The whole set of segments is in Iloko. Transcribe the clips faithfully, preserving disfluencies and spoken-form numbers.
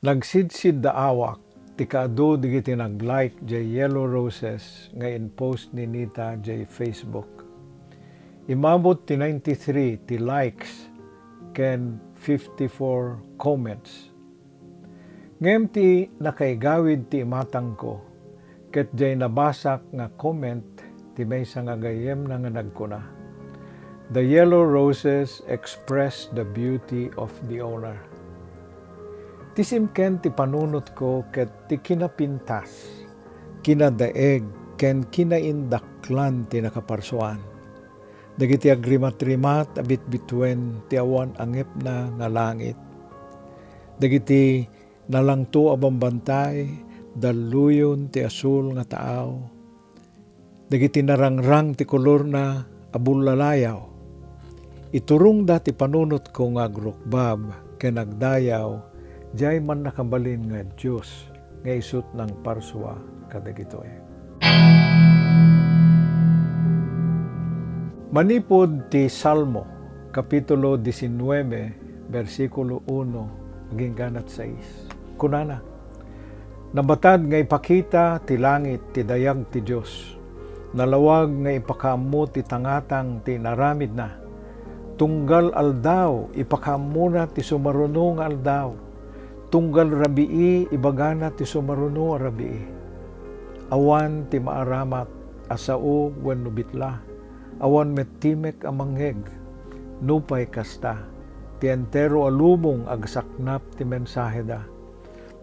Nagsidsiddaawak ti kaadu dagiti nag-like jay Yellow Roses nga in-post ni Nita jay Facebook. Imabot ti ninety-three ti likes ken fifty-four comments. Ngem ti nakaigawid ti imatangko, ket jay nabasak nga comment ti maysa nga gayyemna nga nagkuna, "The yellow roses express the beauty of the owner." Ti simken ti panunotko ket ti kinapintas, kinadaeg, ken kinaindaklan ti nakaparsuan. Dagiti agrimatrimat a bitbituen ti awan angepna nga langit. Dagiti nalangto a bambantay, dalluyon ti asul nga taaw. Dagiti narangrang ti kolorna a bullalayaw. Iturongda ti panunotko nga agrukbab ken agdayaw, jay mannakabalin nga Dios nga isut' nangparsua kadagitoy. Manipud ti Salmo, Kapitulo diecinuebe, bersikulo uno, agingganat sais. Kunana, "Nabatad nga ipakita ti langit ti dayag ti Dios. Nalawag nga ipakaammo ti tangatang ti inaramidna. Tunggal aldaw, ipakaammona ti sumaruno nga aldaw. Tunggal rabii, ibagana ti sumaruno a rabii. Awan ti maaramat a sao wenno bitla. Awan met timek a mangngeg. Nupay kasta, ti entero a lubong agsaknap ti mensaheda.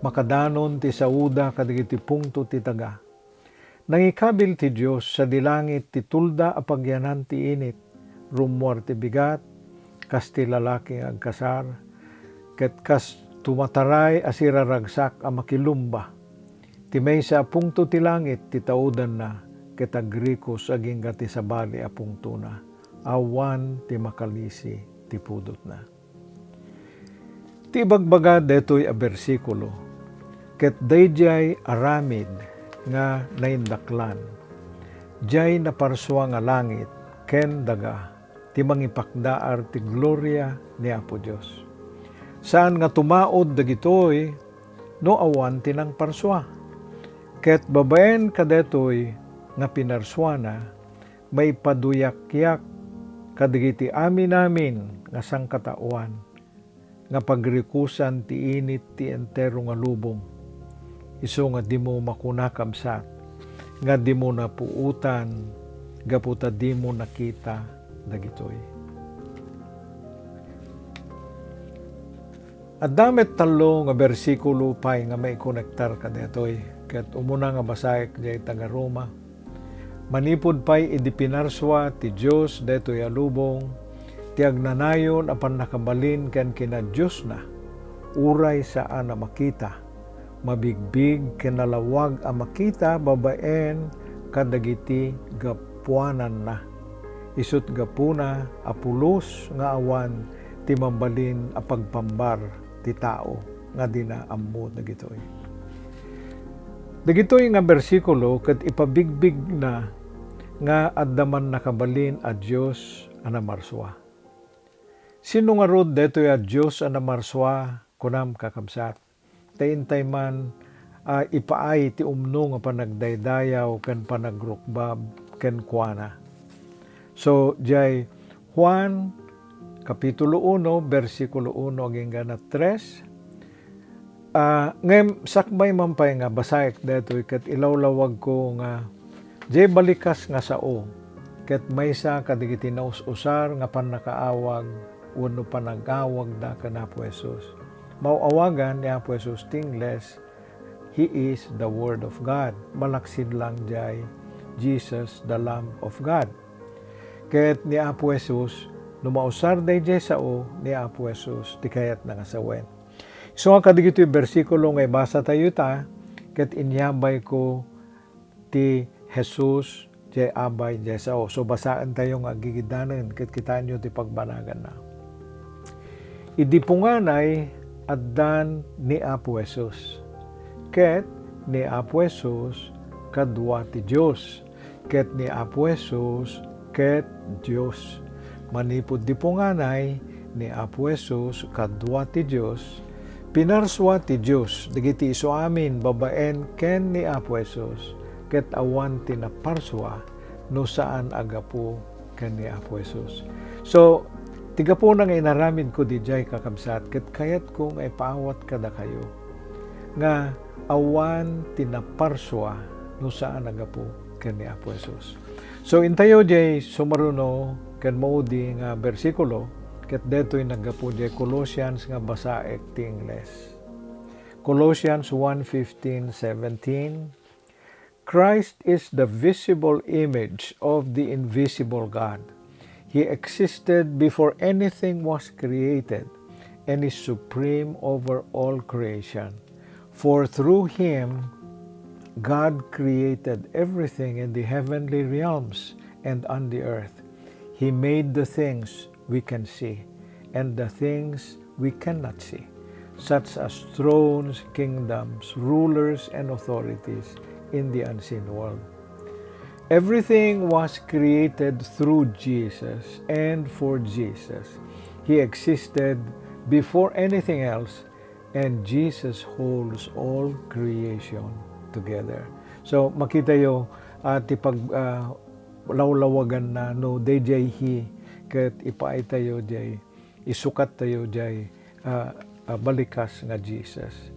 Makadanon ti saoda kadagiti pungto ti daga. Nangikabil ti Dios sadi langit ti tulda a pagyanan ti init. Rummuar ti bigat, kas ti lalaki nga agkasar, ket kas tumataray a siraragsak a makilumba. Ti maysa a pungto ti langit ti taodanna, ket agrikos agingga ti sabali a pungtona. Awan ti makalisi ti pudotna." Ti ibagbaga daytoy a bersikulo, ket daydiay aramid nga naindaklan, diay naparsua nga langit ken daga ti mangipakdaar ti gloria ni Apo Dios. Saan nga tumaud dagitoy no awan ti nangparsua. Ket babaen kadaytoy nga pinarsuana, maipaduyakyak kadagiti amin-amin nga sangkataoan nga pagrikusan ti init ti entero nga lubong. Isu nga dimo makuna, kabsat, nga dimo napuotan gapu ta dimo nakita dagitoy. Adda met tallo nga bersikulo pay nga maikonektar kadaytoy, ket umuna nga basaek diay taga-Roma. Manipud pay idi pinarsua ti Dios daytoy a lubong, ti agnanayon a pannakabalin ken kinadiosna, uray saan a makita, mabigbig ken nalawag a makita babaen kadagiti gapuananna. Isut' gapuna a pulos nga awan ti mabalin a pagpambar ti tao nga dina ammo dagitoy. Dagitoy nga bersikulo ket ipabigbigna nga adda mannakabalin a Dios a namarsua. Sino ngarud daytoy a Dios a namarsua, kunam, kakabsat? Ta intay man a ipaay ti umno nga panagdaydayaw ken panagrukbab kenkuana. So, diay Juan, Kapitulo uno, bersikulo uno agingga na tres. Ah, ngem sakbay man pay nga basaek daytoy ket ilawlawagko nga diay balikas nga sao ket maysa kadagiti naus-usar nga pannakaawag wenno panagawagda ken Apo Jesus. Maaw-awagan ni Apo Jesus ti Ingles, "He is the Word of God." Malaksid lang diay, "Jesus, the Lamb of God." Ket ni Apo Jesus, no mausar daydiay sao, ni Apo Jesus ti kayatna nga sawen. Isu nga kadagitoy bersikulo nga ibasatayo ta, ket inyabayko ti Jesus, diay Abay, diay sao. So, basaentayo nga aggigiddanen, ket kitaenyo ti pagbanaganna. Idi punganay, addan ni Apo Jesus, ket ni Apo Jesus kadua ti Dios, ket ni Apo Jesus ket Dios. Manipud di punganay, ni Apo Jesus kadua ti Dios, Pinarsua ti Dios dagiti isuamin babaen ken ni Apo Jesus, ket awan ti naparsua no saan a gapu ken ni Apo Jesus. So, ti gapuna nga inaramidko didiay, kakabsat, ket kayatko nga ipaawat kadakayo nga awan ti naparsua no saan a gapu ken ni Apo Jesus. So, intayo diay sumaruno ken maudi nga bersikulo, ket detoy naggapu diay Colossians nga basaek ti Ingles. Colossians one fifteen, seventeen, "Christ is the visible image of the invisible God. He existed before anything was created and is supreme over all creation. For through him, God created everything in the heavenly realms and on the earth. He made the things we can see and the things we cannot see, such as thrones, kingdoms, rulers, and authorities in the unseen world." Everything was created through Jesus and for Jesus. He existed before anything else, and Jesus holds all creation together. So, makitayo, ah, ti pag, ah, lawlawaganna no daydiay he ket ipaaytayo diay, isukattayo diay, ah, ah, balikas nga Jesus.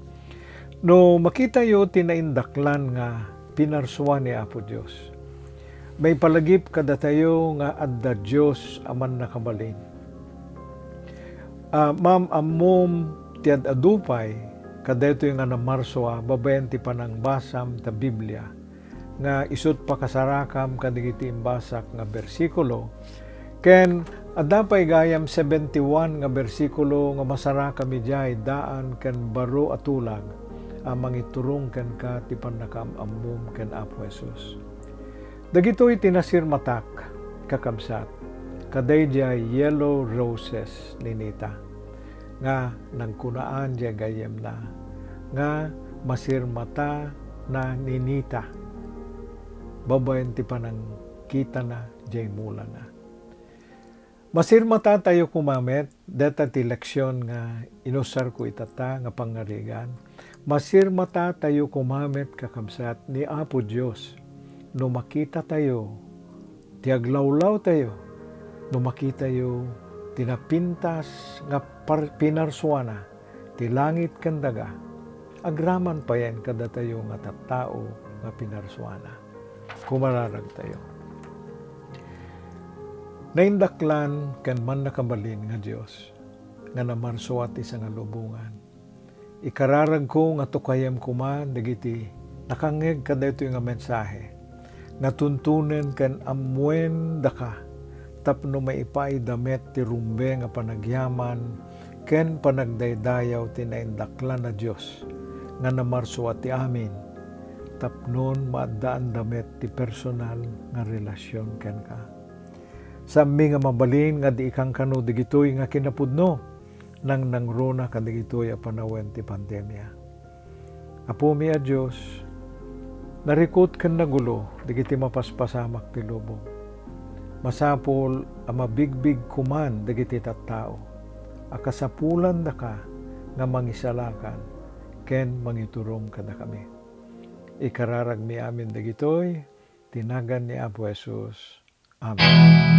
No makitayo ti naindaklan nga pinarsua ni Apo Dios, maipalagip kadatayo nga adda Dios a mannakabalin. Ah, maam-ammom ti ad-adu pay kadaytoy nga namarsua babaen ti panangbasam ta Biblia, nga isut' pakasarakam kadagiti imbasak nga bersikulo, ken adda pay gayam seventy-one nga bersikulo nga masarakam idiay daan ken baro a tulag a mangiturong kenka ti pannakaam-ammom ken Apo Jesus. Dagitoy ti nasirmatak, kakabsat, kadaydiay yellow roses ni Nita, nga nagkunaan diay gayyemna nga masirmatana ni Nita babaen ti panangkitana diay mulana. Masirmatatayo koma met, deta ti leksion nga inusarko itata nga pangngarigan. Masirmatatayo koma met, kakabsat, ni Apo Dios no makitatayo ti aglawlawtayo, no makitayo ti napintas nga par-, pinarsuana ti langit ken daga, agraman payen kadatayo nga tattao nga pinarsuana. Kumararagtayo. Naindaklan ken mannakabalin nga Dios nga namarsua ti sangalubongan. Ikararagko nga tukayem koma dagiti nakangngeg kadaytoy nga mensahe nga tuntunen ken ammuen daka tapno maipaayda met ti rumbe nga panagyaman ken panagdaydayaw ti naindaklan a Dios nga namarsua ti amin, tapnon maaddaanda met ti personal nga relasion kenka. Saanmi nga mabalin nga di ikankano dagitoy nga kinapudno, nangnangruna kadagitoy a panawen ti pandemia. Apomi a Dios, narikut ken nagulo dagiti mapaspasamak ti lubong. Masapul a mabigbig koman dagiti tattao a kasapulandaka nga mangisalakan ken mangiturong kadakami. Ikararagmi amin dagitoy ti nagan ni Apo Jesus. Amen.